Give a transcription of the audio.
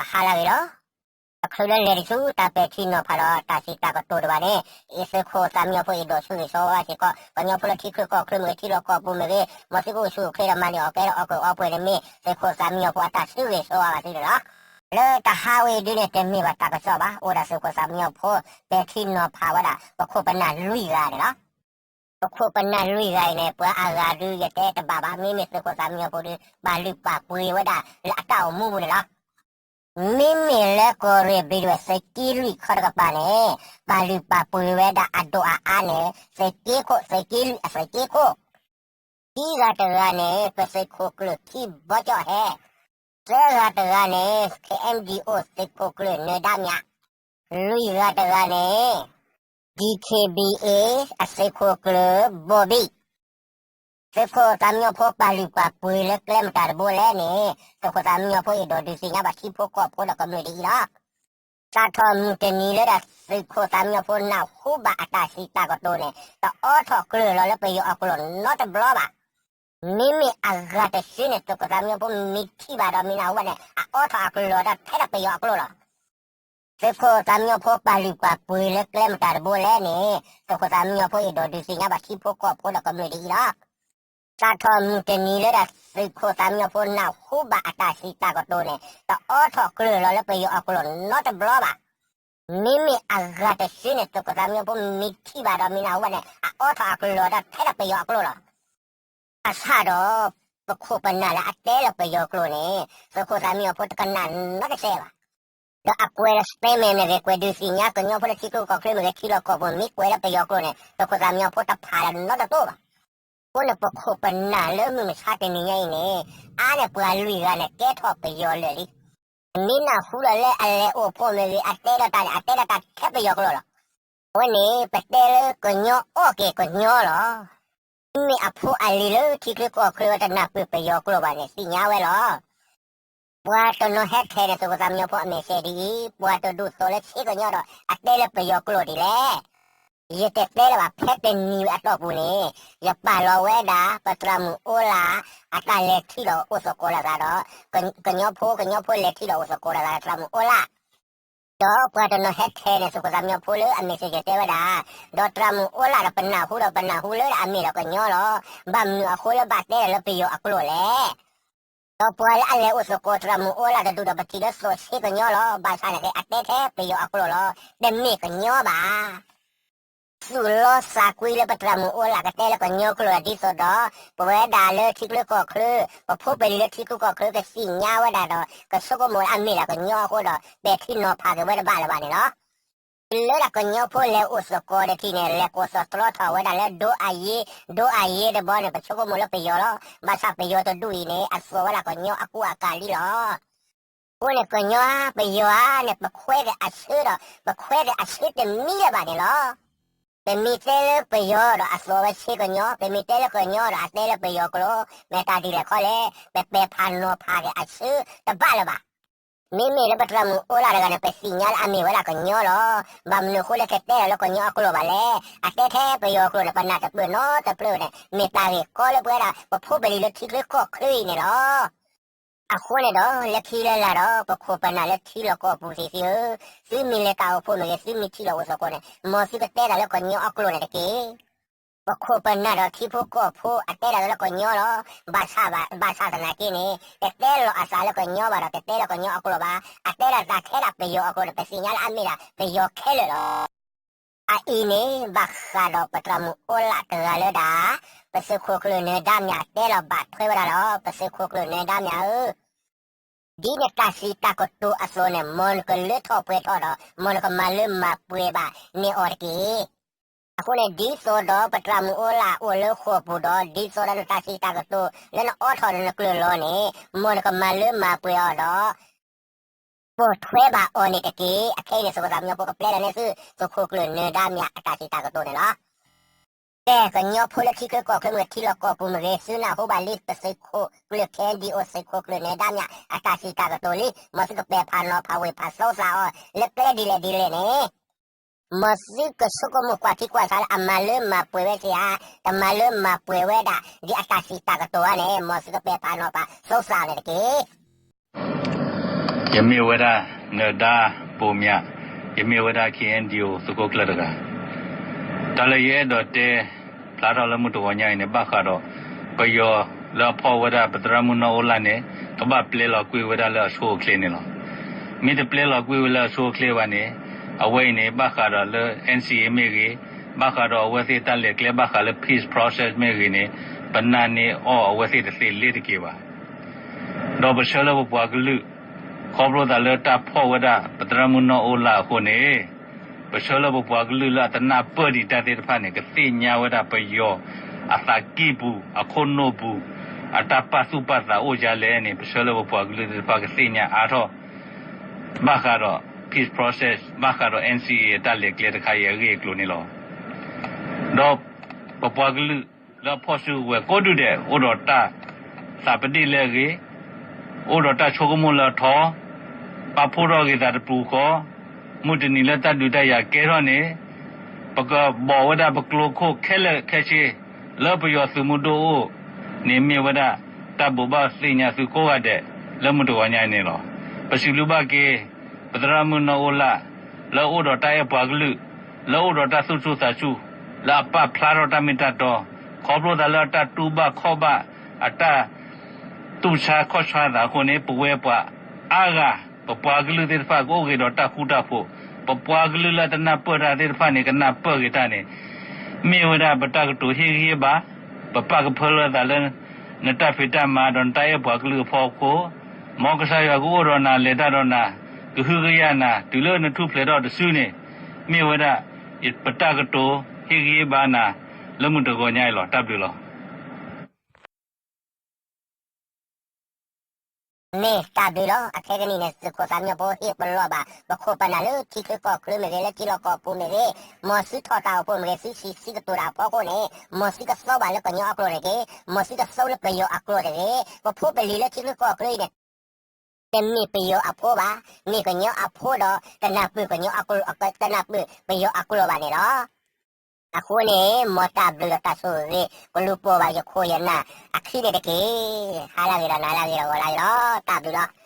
အဟါလၢအဂ့ၤလီၤ. တချုးလၢလဲၤတဆူတၢ်ပဲာ်ထံနီၤဖးဒီးတၢ်စံးတၢ်ကတိၤတဖၣ်န့ၣ်, အံၤသုးခိၣ်သးမံညီၤဖိအဲၣ်ဒိးဆၢဂ့ၤဆၢဝါစ့ၢ်ကီး ကညီဖိလၢထံချၢကီၢ်ချၢမ့ၢ်ဂ့ၤ ထံလီၢ်ကီၢ်ပူၤမ့ၢ်ဂ့ၤ, မ်သုကအိၣ်ဆူၣ်အိၣ်ချ့ဒီးမၤန့ၢ်အီၣ်ကဲဒီးအီၣ်ကုၢ်အီပှဲၤန့ၣ်မ့ၢ် သုးခိၣ်သးမံညီၤဖိအတၢ်ဆၢဂ့ၤဆၢဝါဘၣ်သုန့ၣ်လီၤ. လၢတဟါဝဲအံၤဒုန့ၣ် တမ့ၢ်ဘၣ်တၢ်ကစီၣ်ဘၣ်, အိၣ်ဒၣ်သုးခိၣ်သးမံညီၤဖိ ပဲာ်ထံနီၤဖးဝဲဒၣ် ပခိၣ်ပနၢ်လွံၢ်ဂၤန့ၣ်လီၤ. ပခိၣ်ပနၢ်လွံၢ်ဂၤအံၤန့ၣ် ပှၤအဂၤဒုးယတဲတဘၣ်ဘၣ်, မ့မ့ၢ်သုးခိၣ်သးမံညီၤဖိဒုး ပာ်လုၢ်ပာ်ပှ့ၤဝဲဒၣ်လၢအတၢ်အိၣ်မူပူၤန့ၣ်လီၤ. မ့မ့ၢ်လၢကီၢ်ရ့ၣ်ဘျံးဒဝဲၢ်သုးက့လွံၢ်ခီတကပၤန့ၣ်, ပာ်လုၢ်ပာ်ပှ့ၤဝဲဒၣ်အဒိၣ်အအါန့ၣ် သုးက့ခိၣ် သုးက့လွံၢ်အသုးက့ခိၣ်, ခံဂၤတဂၤန့ၣ် ပသုးခိၣ်ကျၢၢ်ခံဘီကၠီၣ်ဟဲ, သၢဂၤတဂၤန့ၣ် KNDO သုးခိၣ်ကျၢၢ်နၢၤဒါမြ, လွံၢ်ဂၤတဂၤန့ၣ် DKBA အသုးခိၣ်ကျၢၢ်ဘီဘံၣ် သုးခိၣ်သးမံညီၤဖိပာ်လုၢ်ပာ်ပှ့ၤလၢကျဲမတၤတဘိလဲၣ်န့ၣ်, သုးခိၣ်သးမံညီၤဖိအဲၣ်ဒိးဒုးသ့ၣ်ညါဘၣ်ထံဖိကီၢ်ဖိဒီးကမျၢၢ်ဒ်အံၤလီၤ. စးထီၣ်မုၢ်တနံၤလၢဒၣ်သုးခိၣ်သးမံညီၤဖိနၢ်ဟူဘၣ်အတၢ်စံးတၢ်ကတိၤန့ၣ် တအိးထီၣ်ကျၢၢ်လီၤလၢပယီၤအကျိာ်နီတဘျီဘၣ်. မ့မ့ၢ်အဂၤတစုန့ၣ် သုးခိၣ်သးမံညီၤဖိမ့ၢ်ထံၣ်ဘၣ်ဒီးမ့ၢ်နၢ်ဟူဘၣ်န့ၣ် အအိးထီၣ်အကျၢၢ်လီၤတၢ်ထဲဒၣ်ပယီၤအကျိာ်လီၤ. သုးခိၣ်သးမံညီၤဖိပာ်လုၢ်ပာ်ပှ့ၤလၢကျဲမတၤတဘိလဲၣ်န့ၣ်, သုးခိၣ်သးမံညီၤဖိအဲၣ်ဒိးဒုးသ့ၣ်ညါဘၣ်ထံဖိကီၢ်ဖိဒီးကမျၢၢ်ဒ်အံၤလီၤ. စးထီၣ်မုၢ်တနံၤလၢဒၣ်သုးခိၣ်သးမံညီၤဖိနၢ်ဟူဘၣ်အတၢ်စံးတၢ်ကတိၤန့ၣ် တအိးထီၣ်ကျၢၢ်လီၤလၢပယီၤအကျိာ်နီတဘျီဘၣ်. မ့မ့ၢ်အဂၤတစုန့ၣ် သုးခိၣ်သးမံညီၤဖိမ့ၢ်ထံၣ်ဘၣ်ဒီးမ့ၢ်နၢ်ဟူဘၣ်န့ၣ် အအိးထီၣ်အကျၢၢ်လီၤတၢ်ထဲဒၣ်ပယီၤအကျိာ်လီၤ. ဘၣ်ဆၣ်ဒီး ပခိၣ်ပနၢ်လၢအတဲလီၤပယီၤကျိာ်န့ၣ် သုးခိၣ်သးမံညီၤဖိတကနၣ်နီတစဲးဘၣ်. ဒီးအကွဲးလၢ statement မ့ၢ်ဂ့ၤ ကွဲးဒုးသ့ၣ်ညါကညီဖိလၢထံချၢကီၢ်ချၢမ့ၢ်ဂ့ၤ ထံလီၢ်ကီၢ်ပူၤမ့ၢ်ကွဲးလၢပယီၤကျိာ်န့ၣ် သုးခိၣ်သးမံညီၤဖိတဖးလၢနီတတိၢ်ဘၣ်. အဃိန့ၣ် ပခိၣ်ပနၢ်လၢမုၢ်မဆါတနံၤညါအံၤန့ၣ် အါန့ၢ်ပှၤလွံၢ်ဂၤန့ၣ် ကဲထီၣ်ပယီၤလၢာ်လံ. မ့ၢ်နၢ်ဟူဒီးလၢအလဲၤအိၣ်ဖှိၣ်မ့ၢ်ဂ့ၤ အတဲဒီးတၢ်န့ၣ် အတဲဒီးတၢ်ထဲပယီၤကျိာ်လီၤ. အဝဲန့ၣ် ပတဲလၢကညီအီၣ်က့ၤကညီလီၤ. မ့ၢ်အဖိအလံၤလၢထံချၢကီၢ်ချၢဝဲတနၢ်ပၢၢ်ပယီၤကျိာ်ဘၣ်န့ၣ် သ့ၣ်ညါဝဲလီၤ. ပှၤတနီၤဟဲထဲန့ၣ် သုးခိၣ်သးမံညီၤဖိအမဲာ်စဲးဒ်အံၤ, ပှၤတဒူၣ်သိးလၢဆ့ကညီဒီး အတဲလၢပယီၤကျိာ်ဒ်လဲၣ်. ယတတဲလၢၤဘၣ် ဖဲတနံၤဝဲအတီၢ်ပူၤန့ၣ် ယပာ်လီၤဝဲဒၣ် ပသရၣ်မုၣ်အိလၣ် အတၢ်လဲၤထံၣ်ဒီးအိၣ်သကိးလိာ်သးဒီး ကညီဖိ ကညီဖိလဲၤထံၣ်ဒီးအိၣ်သကိးလိာ်သးဒီးသရၣ်မုၣ်အိလၣ် ဒီးပှၤတနီၤဟဲထဲန့ၣ် သုးခိၣ်သးမံညီၤဖိလၢအမဲာ်စဲးယတဲဝဲဒၣ်, ဒီးသရၣ်မုၣ်အိလၣ်ဒီးပနၢ်ဟူဒီးပနၢ်ဟူလၢအမ့ၢ်ဒီးကညီလီၤ. ဘၣ်မနုၤအဃိလၢဘၣ်တဲဒီးလၢပယီၤအကျိာ်လဲၣ်. ဒီးပှၤလၢအလဲၤအိၣ်သကိးသရၣ်မုၣ်အိလၣ်တဒူၣ်ဒီးပထံၣ်လၢသိးဆ့ကညီလီၤ. ဘၣ်ဆၣ်န့ၣ်က့ အတဲထဲပယီၤအကျိာ်လီၤ. တမ့ၢ်ကညီဘၣ်. သူၣ်လီသးကွံလၢပသရၣ်မုၣ်အိလၣ်ကတဲလၢကညီကျိာ်ဒ်သိးဒီး ပဝဲဒၣ်လၢထံချၢကီၢ်ချၢ ပဖိပလံၤလၢထံချၢကီၢ်ချၢကသ့ၣ်ညါဝဲဒၣ်ဒီး ကဆိကမိၣ်လၢအမ့ၢ်ဒၣ်ကညီအဃိဒီး ပဲာ်ထံနီၤဖးက့ၤဝဲတဘၣ်လၢၤဘၣ်န့ၣ်လီၤ. တုၤလၢဒၣ်ကညီဖိလဲၤအိၣ်သကိးတထံၣ်န့ၣ် လဲၤကိးသတြီထီၣ်ဝဲဒၣ်လၢ ဒိအယ့, ဒိအယ့တဘီန့ၣ် ပဆိကမိၣ်လၢပယီၤလီၤ. ဘၣ်ဆၣ်ပယီၤတဒူၣ်အံၤန့ၣ် အသိးဝဲဒၣ်ကညီအကူအကၤလံလီၤ. အဃိန့ၣ် ကညီဧါ ပယီၤဧါန့ၣ် ပခွဲက့ၤအဆၢဒီး ပခွဲက့ၤအဆၢတမံလၢၤဘၣ်န့ၣ်လီၤ. ပမ့ၢ်တဲလၢပယီၤဒီးအသိးဝဲဆ့ကညီ, ပမ့ၢ်တဲလၢကညီဒီးအတဲလၢပယီၤကျိာ်, မ့ၢ်တၢ်ဒ်လဲၣ်ခီလဲၣ်, ပပဲာ်ဖးနီၤဖးက့ၤအဆၢတဘၣ်လၢၤဘၣ်. မ့မ့ၢ်လၢပသရၣ်မုၣ်အိလၣ်တဂၤန့ၣ် ပသ့ၣ်ညါလၢအမ့ၢ်ဝဲဒၣ်ကညီလီၤ. ဘၣ်မနုၤအဃိလၢကတဲဒီးလၢကညီအကျိာ်ဘၣ်လဲၣ်. အတဲထဲပယီၤကျိာ်န့ၣ် ပနၢ်တပၢၢ်နီတဖျၢၣ်န့ၣ် မ့ၢ်တၢ်ဂ့ၢ်ကီလၢပဝဲဒၣ် ပဖိပလံၤလၢထံချၢကီၢ်ချၢအံၤန့ၣ်လီၤ. အဃိန့ၣ်ဒီး လၢခံလၢလာ်ဒီး ပခိၣ်ပနၢ်လၢထံလီၢ်ကီၢ်ပူၤသ့ၣ်သ့ၣ်ဧၢ, သုမ့ၢ်လဲၤတၢ်အိၣ်ဖှိၣ်မ့ၢ်ဂ့ၤ သုမ့ၢ်ထံၣ်လီၤအိၣ်သကိးန့ၣ် မ်သုကတဲတၢ်လၢကညီအကျိာ်န့ၣ်တက့ၢ်. ပခိၣ်ပနၢ်ဒီးထံဖိကီၢ်ဖိအတဲတၢ်လၢကညီလီၤ. ဘၣ်ဆၣ်ဘၣ်, ဘၣ်ဆၣ်သနာ်က့န့ၣ် တတဲလီၤအသးလၢကညီဘၣ်ဒီး တတဲလီၤကညီအကျိာ်ဘၣ်. အတဲဒၣ်တၢ်ထဲဒၣ်ပယီၤအကျိာ်န့ၣ် ပသ့ၣ်ညါလၢအမ့ၢ်ဒၣ်ပယီၤခဲလၢာ်လီၤ. အအံၤန့ၣ် ဘၣ်ဃးဒီးပသရၣ်မုၣ်အိလၣ်တဂၤလၢဒၣ် ပသုးခိၣ်ကျၢၢ်နၢၤဒါမြတဲလီၤဘၣ်ထွဲဝဲဒၣ်လီၤ. ပသုးခိၣ်ကျၢၢ်နၢၤဒါမြဧၢ, ဒ်နတၢ်စံးတၢ်ကတိၤအသိးန့ၣ် မ်နကလၢထီၣ်ပှဲၤထီၣ်ဒီး မ်နကမၤလၢမၤပှဲၤဘၣ်န့ၢ်အီၤတက့ၢ်. အဃိန့ၣ် ဒ်သိးဒီးပသရၣ်မုၣ်အိလၣ်အိၣ်လၢဃိာ်ပူၤဒီး ဒ်သိးဒီးနတၢ်စံးတၢ်ကတိၤလၢနအိးထီၣ်ဒီးနကျၢၢ်လီၤန့ၣ် မ်နကမၤလၢမၤပှဲၤအီၤဒီး ပိာ်ထွဲဘၣ်အီၤန့ၣ်တက့ၢ်. အခဲအံၤန့ၣ် သုးခိၣ်သးမံညီၤဖိကပျဲလီၤန့ၢ်သု သုးခိၣ်ကျၢၢ်နၢၤဒါမြအတၢ်စံးတၢ်ကတိၤန့ၣ်လီၤ. ကဲ ကညီဖိလၢထံချၢကီၢ်ချၢမ့ၢ်ဂ့ၤ ထံလီၢ်ကီၢ်ပူၤမ့ၢ်ဂ့ၤ သုနၢ်ဟူဘၣ်လံ ပသုးခိၣ်ကျၢၢ် ခဲဒံၣ်အိၣ် သုးခိၣ်ကျၢၢ်နၢၤဒါမြအတၢ်စံးတၢ်ကတိၤလံ, မ်သုကပဲာ်ဖးနီၤဖးဝ့ၢ်ဖးသိသးအီၤ လၢကျဲဒ်လဲၣ်ဒ်လဲၣ်န့ၣ် မ်သုကဆိကမိၣ်ကွၢ်ထံကွၢ်ဆးလၢအမၤလၢမၤပှဲၤဝဲစ့ဧါ, တမၤလၢမၤပှဲၤဝဲဒၣ် ဒ်အတၢ်စံးတၢ်ကတိၤဧါန့ၣ် မ်သုကပဲာ်ဖးနီၤဖးသိသးအီၤန့ၣ်တက့ၢ်. ယမ့ၢ်ဝဲဒၣ် နၢၤဒါဘိမၠး, ယမ့ၢ်ဝဲဒၣ် ခ့ၣ်အဲၣ်ယူၣ် သုးခိၣ်ကျၢၢ်တဂၤ, တၢ်လၢယအဲၣ်ဒိးတဲဖျါထီၣ်လၢမုၢ်တဂီၤညါအံၤန့ၣ် ဘၣ်ဃးဒီး ပယီၤလၢအဖီၣ်ဝဲဒၣ် ပသရၣ်မုၣ်နီၢ်အိၣ်လၣ်န့ၣ် ကဘၣ်ပျဲလီၤကွံာ်ဝဲဒၣ်လၢအဆိအချ့န့ၣ်လီၤ. မ့ၢ်တပျဲလီၤကွံာ်ဝဲလၢအဆိအချ့ဘၣ်န့ၣ် အဝဲအံၤန့ၣ် ဘၣ်ဃးဒီးလၢ NCA မ့ၢ်ဂ့ၤ, ဘၣ်ဃးဒီးအဝဲသ့ၣ်တၢ်လဲၤကျဲဘၣ်ဃးလၢ peace process မ့ၢ်ဂ့ၤန့ၣ် ပနာ်န့ၢ်အီၤအဝဲသ့ၣ်တသ့လ့ၤတက့ၤဘၣ်. ဒီးပဆၢလၢပပှၤကလုာ် ခီဖျိသးလၢတၢ်ဖီၣ်ဝဲဒၣ် ပသရၣ်မုၣ်နီၢ်အိၣ်လၣ်အဃိန့ၣ်, ပဆၢလၢပပှၤကလုာ်လၢအတနၢ်ပၢၢ်ဒံးတၢ်သ့ၣ်တဖၣ်န့ၣ် ကသ့ၣ်ညါဝဲဒၣ်ပယီၤအသးကံၢ်ပူၤ အခိၣ်နူာ်ပူၤ အတၢ်ပာ်သူၣ်ပာ်သးအိၣ်ဒ်လဲၣ်န့ၣ် ပဆၢလၢပပှၤကလုာ်သ့ၣ်တဖၣ်ကသ့ၣ်ညါအါထီၣ် ဘၣ်ဃးဒီး peace process ဘၣ်ဃးဒီး NCA အတၢ်လဲၤကျဲတခါအံၤအဂ့ၢ်အကျိၤန့ၣ်လီၤ. ဒီးပပှၤကလုာ်လၢအဖီၣ်စုကဝဲၤကိးဒူၣ်ဒဲး အိၣ်ဒီးတၢ်သးပဒ့ၣ်လၢအဂ့ၤ, အိၣ်ဒီးတၢ်ဆိကမိၣ်လၢအထီ, ပာ်ဖှိၣ်ထီၣ်ဂ့ၤသးတပူၤဃီ, မုၢ်တနံၤလၢတၢ်ဒုးတၢ်ယၤကဲထီၣ်န့ၣ် ပကဘီၣ်ဝဲဒၣ်ပကျိခိၣ်ခဲလၢာ်ခဲဆ့ လၢပယီၤသုးမုၢ်ဒိၣ်အိၣ်န့ၣ် မ့ၢ်ဝဲဒၣ်တၢ်ဘိးဘၣ်သ့ၣ်ညါသုကိးဂၤဒဲး လၢမုၢ်တဂီၤညါအံၤန့ၣ်လီၤ. ပစံးဘျုးဘၣ်က့ၤ ပသရၣ်မုၣ်နီၢ်အိၣ်လၣ် လၢအအိၣ်ဒီးတၢ်အဲၣ်ပှၤကလုာ်, လၢအအိၣ်ဒီးတၢ်သူၣ်ဆူၣ်သးဆူၣ်, လၢအပာ်ဖျါထီၣ်တၢ်မ့ၢ်တၢ်တီ, ခီဖျိသးလၢအတၢ်တူၢ်ဘၣ်ခီၣ်ဘၣ်, အတၢ် သူၣ်ဆါခီၣ်ဆါသးအဃိန့ၣ် ပဝဲပှၤအါဂၤ ပပှၤကလုာ်သ့ၣ်တဖၣ်ကအိၣ်က့ၤဒီးတၢ်ဃူတၢ်ဖိး, ပပှၤကလုာ်လၢတနၢ်ပၢၢ်တၢ်သ့ၣ်တဖၣ်န့ၣ် ကနၢ်ပၢၢ်က့ၤတၢ်န့ၣ် မ့ၢ်ဝဲဒၣ်ပတၢ်ကတိၤဟ့ၣ်ဂံၢ်ဟ့ၣ်ဘါ, ပပာ်ကဖၢလၢသးလၢ နတၢ်ဖံးတၢ်မၤဒီးနတၢ်အဲၣ်ပှၤကလုာ်အဖီခိၣ်, မ်ကစၢ်ယွၤကအိၣ်ဒီးနၤ လဲၤတၢ်ဒီးနၤ, ကဟုကယာ်နၤ တုၤလၢနထူၣ်ဖျဲးထီၣ်တစုန့ၣ်, မ့ၢ်ဝဲဒၣ် ပတၢ်ကတိၤဟ့ၣ်ဂံၢ်ဟ့ၣ်ဘါနၤ လၢမုၢ်တဂီၤညါအံၤလီၤ. တၢ်ဘျုးလီၤ. မ့ၢ်တၢ်ဘျုးလီၤ. အခဲကနံၣ်န့ၣ် သုးခိၣ်သးမံညီဖိဟ့ၣ်ပလီၢ်ဘၣ် ပခိၣ်ပနၢ်လၢထံချၢကီၢ်ချၢမ့ၢ်ဂ့ၤ လၢထံလီၢ်ကီၢ်ပူၤမ့ၢ်ဂ့ၤ, မ်သုထီၣ်တၢ်အိၣ်ဖှိၣ်မ့ၢ်ဂ့ၤ သုစံးဆၢကတိၤတၢ်အဖီခိၣ်န့ၣ် မ်သုကသီဘၣ်လၢကညီအကျိာ်တက့ၢ်. မ်သုကသီလၢပယီၤအကျိာ်တဂ့ၤ. ပဖိပလံၤလၢထံချၢကီၢ်ချၢအံၤန့ၣ် တမ့ၢ်ပယီၤအဖိဘၣ်, မ့ၢ်ကညီအဖိဒီး ကနၢ်ပၢၢ်ကညီအကျိာ်, ကနၢ်ပၢၢ်ပယီၤအကျိာ်ဘၣ်န့ၣ်လီၤ. အဃိန့ၣ် မ်တၢ်ဘျုးဒီးတၢ်ဆိၣ်ဂ့ၤ ကလူၤပိာ်ဘၣ်ယခိၣ်ယနၢ်အခံန့ၣ်တက့ၢ်. ဟါလၢအဂ့ၤဒီးနၤလၢအဂ့ၤဒီးဂီၤလၢအဂ့ၤလီၤ. တၢ်ဘျုးလီၤ.